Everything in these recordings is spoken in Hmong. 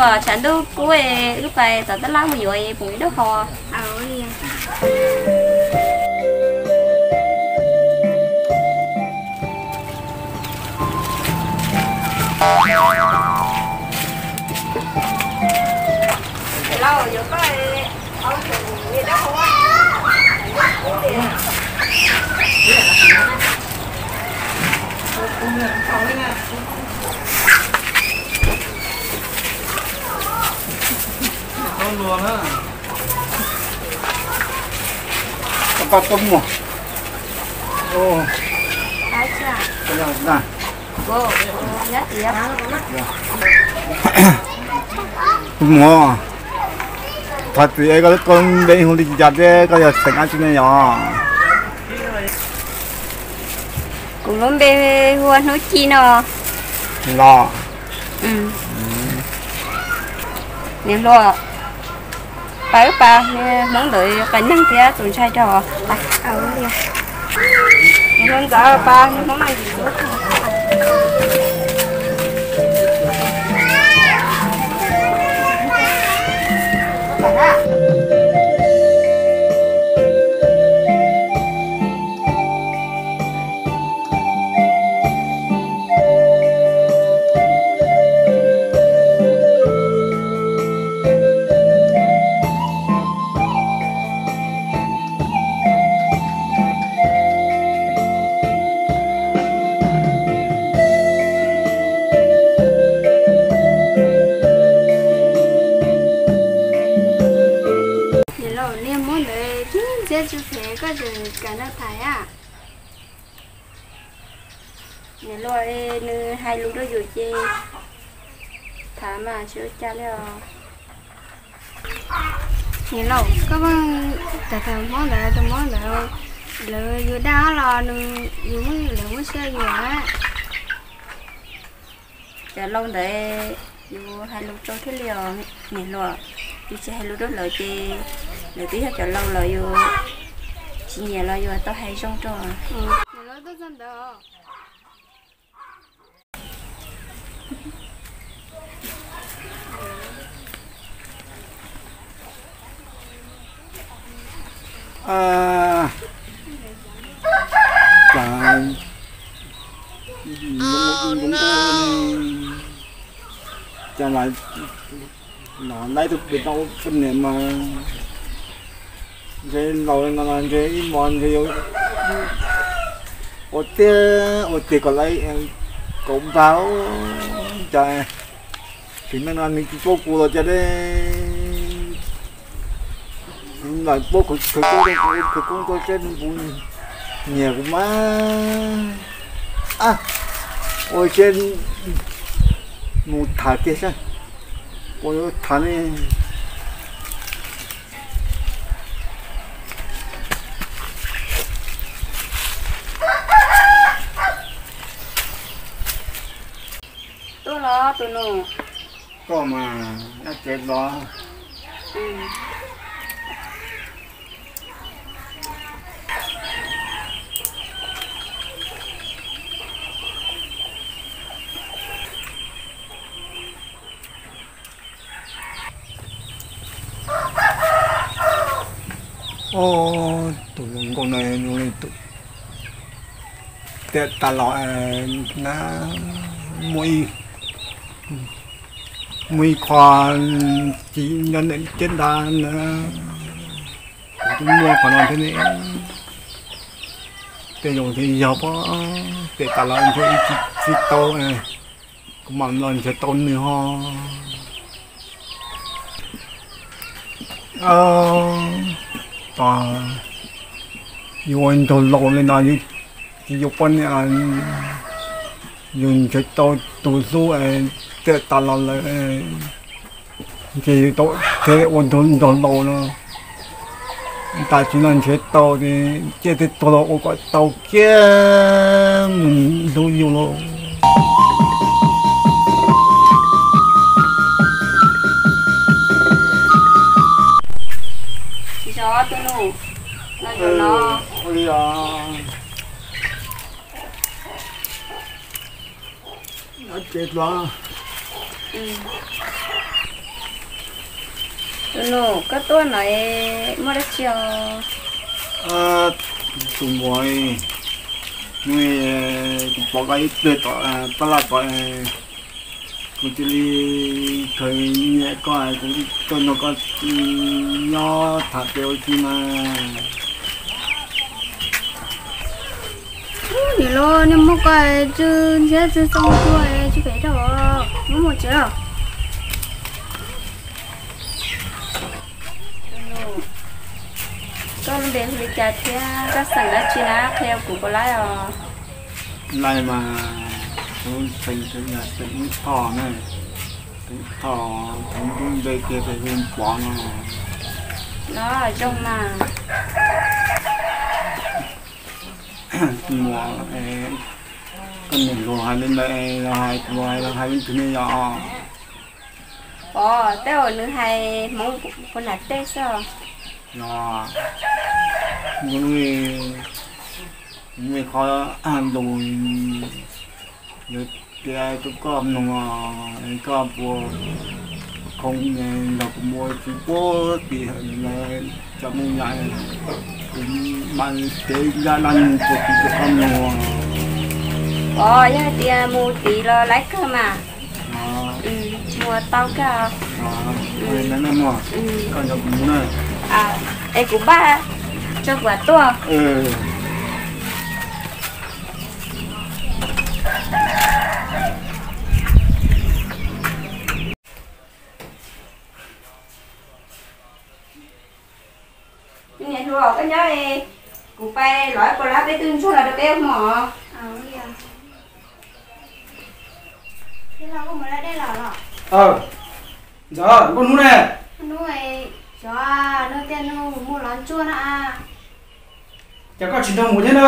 Tshav ntuj kub, wb pais tom tab laj mus yuav poom ib daub hau. Koj tuaj mus. Mus, thov txim, koj npe hu li cas thiab koj yog xeem dab tsi ne yom? Kuv lub npe hu ua Hnub Ci no. Los, niam hluas, pab wb pab Hmoob ntawd qee neeg thiab tus ntxhais rau. Niam hluas ntxawm, pab Hmoob no ntsis. Niam laus, niag Hmoob ntawd tib ntxhiab tsis phem, koj tseem kam nrog tham a? Niam laus, nws hais lus rau yus ces tham mas tsis ua cas li os. Niam laus, koj pheej tham tham Hmoob ntawd, tus Hmoob ntawd lawv yus dag los nws, yus muab lawv muab sia yus a. Cov laus ntawd yus hais lus rau thiaj li os niam hluas. Yus tsis hais lus rau lawv ces lawv twb yog cov laus lawm, yus tsis nyiam los yus tau hais zoo rau. Niam laus tuaj txog ntawd. Cas cas laib tug pem tau poj niam mas ntshe laus no ntshe ib hmos ntshe yuav ua tiag ua tiag kom laib kaum npag. Cas tsis meej no nws tsis paub kuv los cas deb. Kuv lam paub khawv koob, khawv koob tuaj seb nws puas nyiam kuv mas. Ua siab mus tham kiag saib puas yuav tham ne. Tuaj los tus nus. Koj mas dab tsi los? Tus hluas nkauj no tus tiam tas los na, muaj ib, muaj ib qho tsis nyob ntawm ciab nrad na, kuv twb muaj qhov no thiab ne. Tej zaum ntshe yog pob, tiam tas los ntshe tsis tau, kuv mam los ntshe tau nws ho. Tos yus ua nraug laus li no, yus tsis yuav poj niam, yus ntshe tau tus hlub tiam tas los lawm, ntshe yus tau thiaj ua nraug laus no. Tam sim no ntshe tau, ciaj thiaj tuag los ua kom tau kiag mus hlub yus lauj. Tus nus, koj tuaj no muaj dab tsi os? Tus muam, kuv pom koj ib pliag tom tab laj tom, kuv cia li khaws nyiam koj, kuv tuaj nrog koj nyob tham pem ua si mas. Nim no nej muab koj tsw ntxhiab tsw xoo tuaj tsis pem rau muab mus tsev os. Koj lub npe hu li cas thiab koj xeem dab tsi na, qhia kuv puas laib os? Laib mas kuv xeem hu yog xeem Ib Thoj na, xeem Ib Thoj, kuv lub npe kiag tes hu Pov no. No zoo mas. Muam, koj niam hluas hais li ntawd los hais kuv los hais leej twg ne yom? Pov, tej zaum nws hais Hmoob puas nram tej xwb. Los, muaj ib qho lus yuav piav rau koj mloog, koj puas khoom nrog kuv mus tsis puag tim cov Hmoob Yaj, kuv mam piav zaj dab neeg puag tim rau koj mloog. Pov, yog hais tias mus tid los laib kawg mas. Mus tau kawg. Koj nrog kuv mus na. Es kuv npaj tso kuv tuaj. Niam hluas, koj nyob, kuv pais lov ib puas lab peb twb ntsuag los rau peb ua hmo. Ntxawm, nkauj hnub ne? Hnub, xyov nws tias nws mus lov ntsuag no. Cas koj tsis nrog mus thiab na?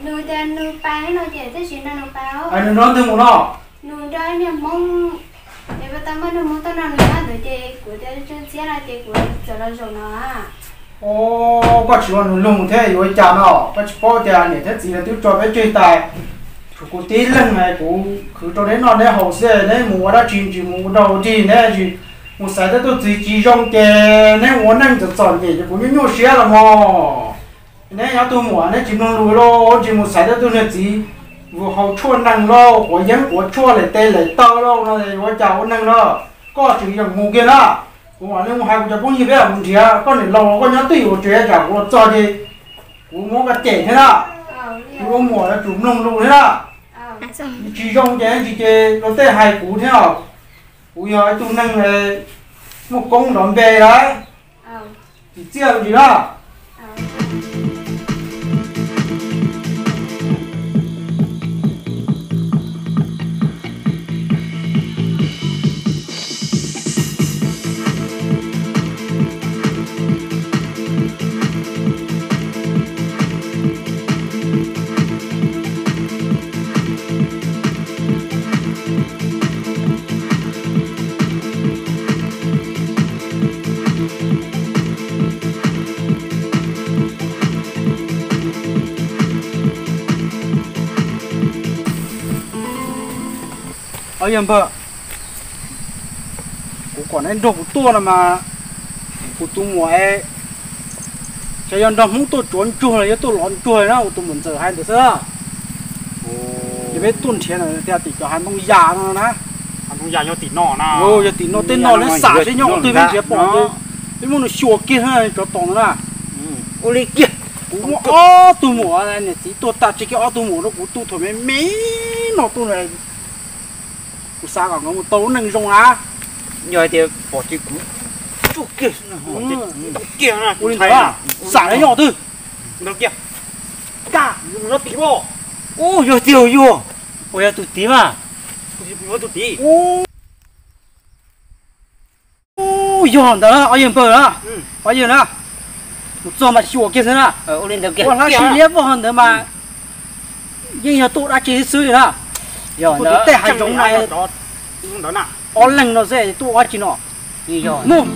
Nws tias nws pais no ces tab sis nrog nws pais. Nws nrog leej twg mus no? Nws nrog niag Hmoob, es puas tau muaj niag Hmoob tuaj nrog nws nyob ntawd ces kuv tias tsw ntxhiab no ces kuv txawm los zaum no. Koj tsis ua nws lug thiab yuav ua cas no? Koj tsis paub tias niam thiab txiv lawv twb tso peb tseg tas, tshuav kuv tib leeg, kuv khwv rau neb noj neb haus xwb, neb mus ua dab tsi ntsis mus ua dog ua dig neb tsis mus xaiv tej tug txiv tsis zoo ces neb ua neej txom txom nyem ces kuv nyuaj nyuaj siab los mog. Neb nyob tus muam neb tsis mloog lus lauj, tsis mus xaiv tej tug niag txiv vus haus tshuaj neeg lauj, quav yeeb quav tshuaj lem tes lem taw lauj no yuav ua cas ua neeg no. Koj tseem yeem mus kiag na. Kuv mam li mus hais kuv cov phooj ywg peb mus nrhiav koj niam laus, koj nyob twj ywm tsev tsam kuv los txog ces kuv muab koj cem thiab na. Kuv ua muam yuav tsum mloog lus thiab na. Tsis zoo ces tsis ces luag tej hais kuv thiab os. Kuv yog ib tug neeg muaj koob nrov npe lawm. Tsis txiaj tsis na. Yog npawg, kuv kom neb nrog kuv tuaj no mas, kuv tus muam es, ces yog nrog Hmoob tuaj tsuav ntsuag los yog tuaj lov ntsuag na, kuv tus muam ntxawm hais ntawd xwb. Ces peb tuaj nrhiav tias tim cov hav ntoo yas no na. Yog tim no tej no neb xam seb nyob qhov twg peb nrhiav pom ces peb muab nws xyuas kiag cov tos ntawd na. Ua li kiag, kuv muaj ob tug muam niam txiv tuag tag, tseg kiag ob tug muam rau kuv tu thaum me me no tu, kuv xav kom nkawd mus tau lub neej zoo na. Yog hais tias pom ces kuv tsuj kiag. Ua li ntawd, xam nyob qhov twg? Ua yog tiag yog, ua yog tus tid mas. Yog ntawd ob yawg npawg na, ob yawg na, kuv txog mas xyuas kiag xwb na. Ua hla si liab vog ntawd mas yeej yog tuaj dab tsi xwb na. Yog tus tej hav zoov na, ob leeg no xwb tuaj dab tsi no. Mus,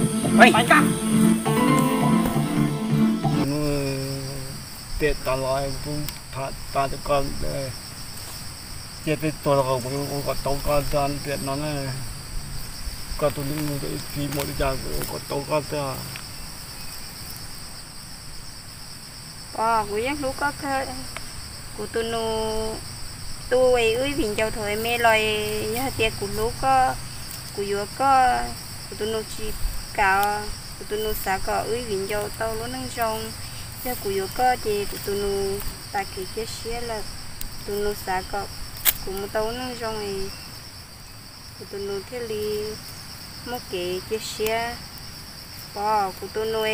tiam tas los kuv tham tas rau koj, cia peb tuag los kuv yuav ua kom tau koj tiam no na. Koj tus neeg mus ib txiv muaj li cas kuv ua kom tau koj tiag. Pog, kuv yeej hlub koj kawg. Kuv tus nus tu es wb ib viv ncaus thaum me los, yog hais tias kuv hlub koj, kuv yuav koj, kuv tus nus tsis kam. Kuv tus nus xav kom wb ib viv ncaus tau lub neej zoo. Yog kuv yuav koj ces kuv tus nus tas kev cia siab lawm. Kuv tus nus xav kom kuv mus tau lub neej zoo es kuv tus nus thiaj li muaj kev cia siab. Pog, kuv tus nus es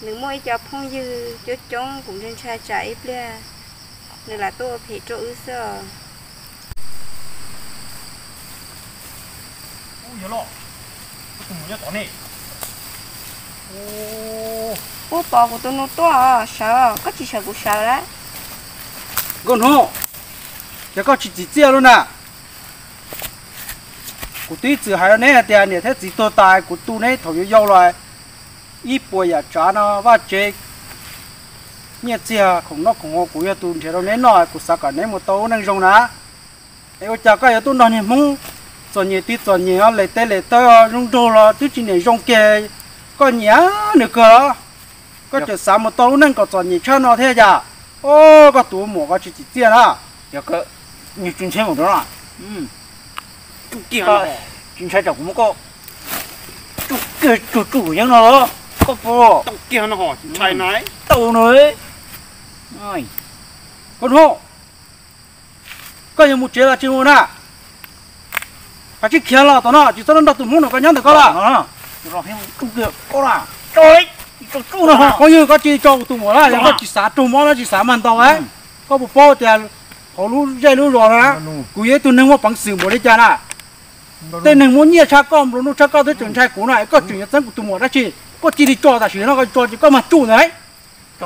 nws muaj ib co phooj ywg coob coob, kuv ntshai ntshai tsam ib pliag nws lam tuaj ua phem rau wb xwb os. Ub, pog, kuv tus nus tuaj os, sawv, koj tsis sawv kuv sawv lawm. Nkauj Hnub, ces koj tsis txim txiaj lub na. Kuv twb txwm hais rau neb hais tias niam thiab txiv tuag tas kuv tu neb thaum yuav yau los ib puas yam tsav no vaj tsev nyiaj txiag khoom noj khoom haus kuv yog tus nrhiav rau neb noj, kuv xav kom neb mus tau lub neej zoo na. Es ua cas koj yuav tuaj nrog niag Hmoob txom nyem tib txom nyem, le teb le taw zoo nraug los twb tsis niam zoo kiag, koj nyiam nws kawg los? Koj tseem xav mus tau lub neej kom txom nyem tshaj no thiab yam. Koj tus muam koj tsis txim txiaj na. Yog kawg, tsis ntshai mus rau no. Tsis ntshai tsam kuv muab koj tsuj kiag tsuj tsuj yeeb no los koj puas tau kiag no ho tsis ntshai na. Tau no. Koj Hnub, koj yuav mus tsev los tsis mus na? Koj tsis khiav los tom no, tsis txhob nrog tus Hmoob no koj nyob ntawm koj lawm. Phooj ywg, koj tsis tso kuv tus muam lawm, yog koj tsis xav raug mob los tsis xav mag ntaus, koj puas paub tias hauv lub zej lub zos no kuv yog ib tug neeg muaj peev xwm npaum li cas na? Tej neeg muaj nyiaj tshaj koj, nplua nuj tshaj koj twb tseem ntshai kuv no, koj tseem yuav txeeb kuv tus muam dab tsi? Koj cia li tso tam sim no, koj tso ces koj mag tsuj ntag. Yog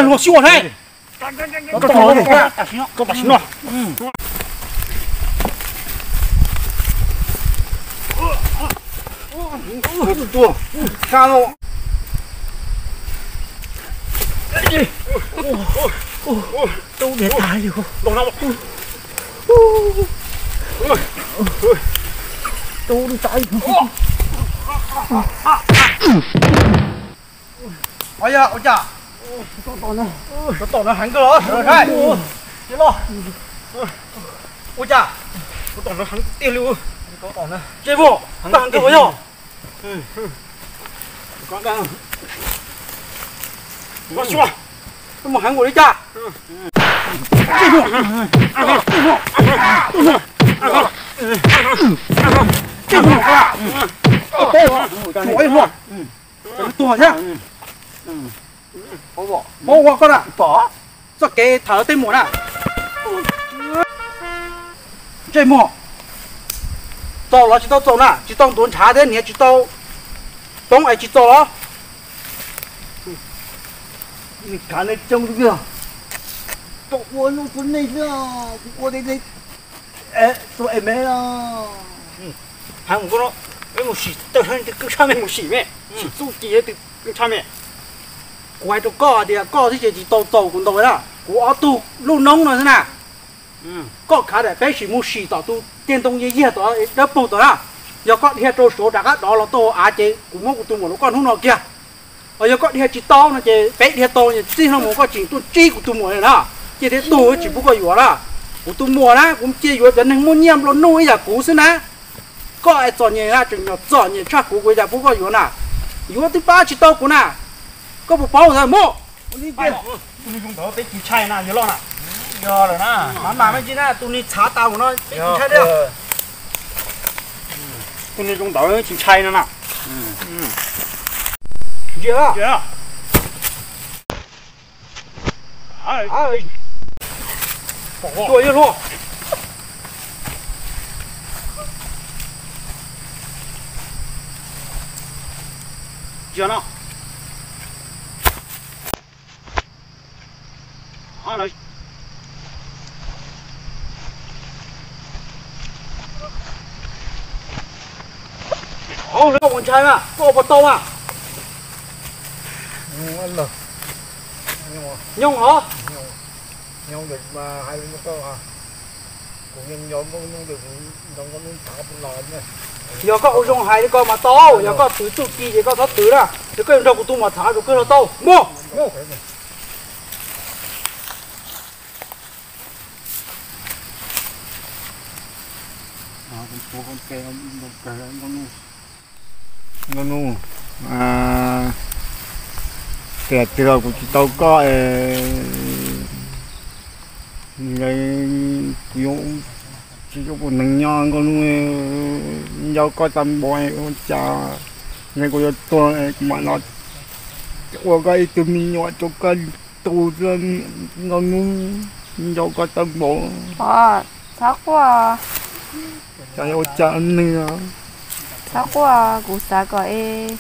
luag xyuas thiab. Tub niag tas li. Tub niag tas li. Ua cas? Ua cas? Tom no heev kawg los? Ua cas? Tom no heev tiag li. Ntsej muag, koj heev kawg puas yog? Koj mus heev npaum li cas? Ntsej muag, tuag thiab. Paub ua koj na, txoj kev thawv tej muam na. Ntsej muag, txaus los tsis tau txaus na, tsis tau ntuav ntshav thiab niam tsis tau poob es tsis txaus los. Khav nej coob xwb, ua ua nej xwb, ua tua me. Heev mus koj no, peb mus sim tawm sab kws tshaj me, mus sim me, sim txuj ci kws tshaj me. Kuv hais rau koj tias koj thiab ces tsis tau txaus kuv ntaus na, kuv ob tug lub noob no xwb na. Koj khav daim peb sim mus sim tom tus tiaj ntoo yig yig tod dawb paug tod na. Yog koj dhia rau saud rov qab dov los tau av ces kuv muab kuv tus muam rau koj hnub no kiag. Os, yog koj dhia tsis tau no ces peb dhia tau, txij no mus koj tseem tuaj ntsib kuv tus muam na, cia thiab tug tsis pub koj yuav na. Kuv tus muam na, kuv cia yuav cov neeg muaj nyiaj nplua nuj ib yam kuv xwb na. Koj es txom nyem na, tseem nyuam txom nyem tshaj kuv, kuv cas pub koj yuav na. Yuav twb pab tsis tau kuv na. Koj puas paub ntawd mus? Tus neeg zoo ntawd peb tsis ntshai na, yog loj na. Yog lawm na, mas mas me ntsis na, tus neeg txhav tas mus no peb tsis ntshai li. Tus neeg zoo ntawd tsis ntshai no na. Ntsia, ntsia. Tua ib luag. Ntsia no. Koj puas ntshai na, koj puas tau na? Nyooj os. Yog koj ua zoo hais li ko mas tau, yog koj twv txuj ci ces koj txhob twv na, yog koj yuav nrog kuv tus muam tham rau kawg los tau. Mus! Nkauj Nuj, tiam twg los kuv tsis tau koj, kuv yuav tsis yuav ua neeg nyob Nkauj Nuj, nco koj tag npaum ua cas, ntshe kuv yuav tuag kuv mam los ua koj ib tug me nyuam rau koj tu xwb Nkauj Nuj, nco koj tag npaum. Pov, txhob quaj. Cas yuav ua cas neeg. Txhob quaj, kuv xav kom es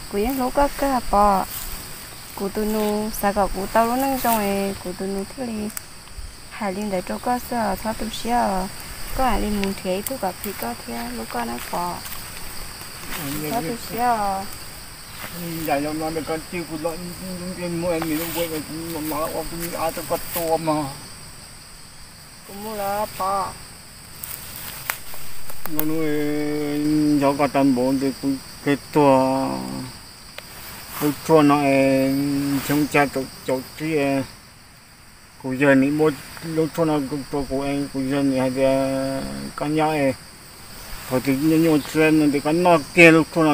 kuv yeej hlub koj kawg Pov. Kuv tus nus xav kom kuv tau lub neej zoo es kuv tus nus thiaj li hais li ntawd rau koj xwb os, txhob tu siab os. Koj mam li mus nrhiav ib tug kom phim koj thiab hlub koj na Pov. Txhob tu siab os. Yam no koj coj kuv los, kuv mam ua tus me ab rau koj tua mog. Kuv mus lawm Pov. Nkauj Nuj, nco koj tag npaum ces kuv kawg tuag. Lub tshuaj no es ntshe ua cas caum tsib, kuv yawg nim muab lub tshuaj no rau kuv es kuv yawg nim hais tias koj nyob es thaum twg nyuaj nyuaj siab no ces koj noj kiag lub tshuaj no,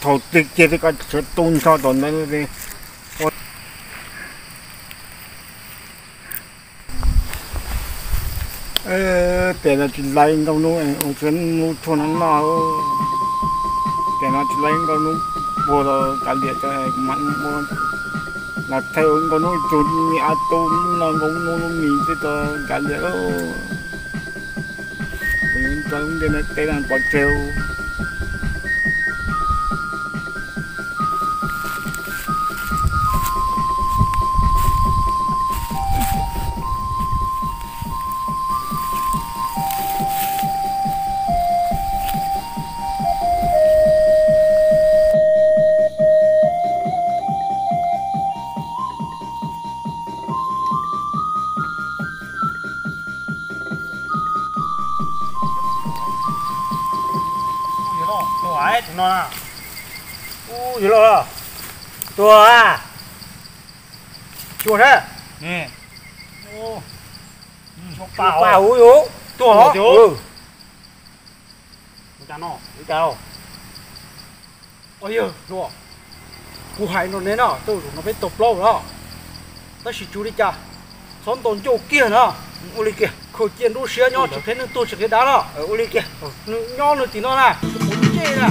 thaum twg kiag thiab koj tsis tu nrho tom ntawd. Tes no tsis laiv Nkauj Nuj, ua tsuav lub tshuaj no noj. Tes no tsis laiv Nkauj Nuj puag los kav liam, kuv mam ua los thaij Nkauj Nuj tus me ab tub no, Nkauj Nuj lub mis twb tau kav liam lawm. Kuv yuav tso lub ntiaj teb no pov tseg. Ub, yuav loj, tuag a. Tsis ua thiab. Ua pa huv yus tuag os. Ua yawg hluas, kuv hais no ne no, tej zaum no peb tau plaub lawm, tab sis tsis ua li cas, txhob ntaus ncauj kiag na. Ua li kiag. Khaws cia nruab siab nyob, tsis qhia neeg tuag tsis qhia dab los. Ua li kiag. Nws nyob nws tim no na, kuv ntsej na.